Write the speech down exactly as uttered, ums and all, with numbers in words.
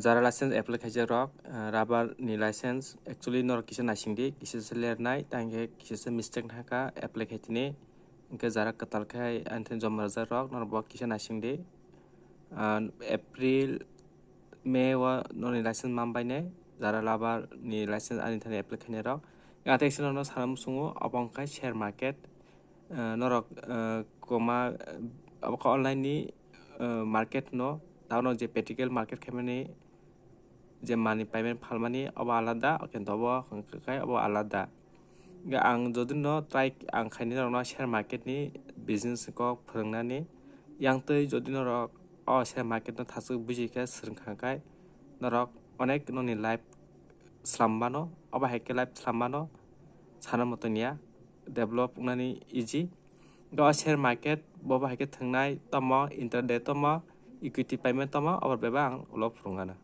Jara license apply khaijak rok, ah, rubber ni license actually norok kisa naising di, kisa se lernai, tang khe kisa se mistake nahaka apply khai tini, hingke jara kwtal khai ani thani joma rwjak rok norok bo kisa naising di. Ah, April, May o noni license man bai nai, jara rubber ni license ani thani apply khainai rok. Ang tei sino no sana musungo, obo wngkha share market, ah, norok, ah, koma, ah, obo kha online ni, ah, market no, tamo je practical market khaimani, je mani payment phalmani obo alada, okhe obo hwnkhe obo alada. Hingke ang jodi no try ang khaini norokno share market ni business kok phwrwngnani, yang twi jodi norok o share market no thasuk buji khe swrwng kha khe norok onek noni life slam mano, obo hai khe life slam mano, sana moto niya develop wngnani easy. Hingke o share market bo bo hai khe thwngnai tomo, intraday tomo, equity payment tomo, obo bebak ang ulo phwrwngano.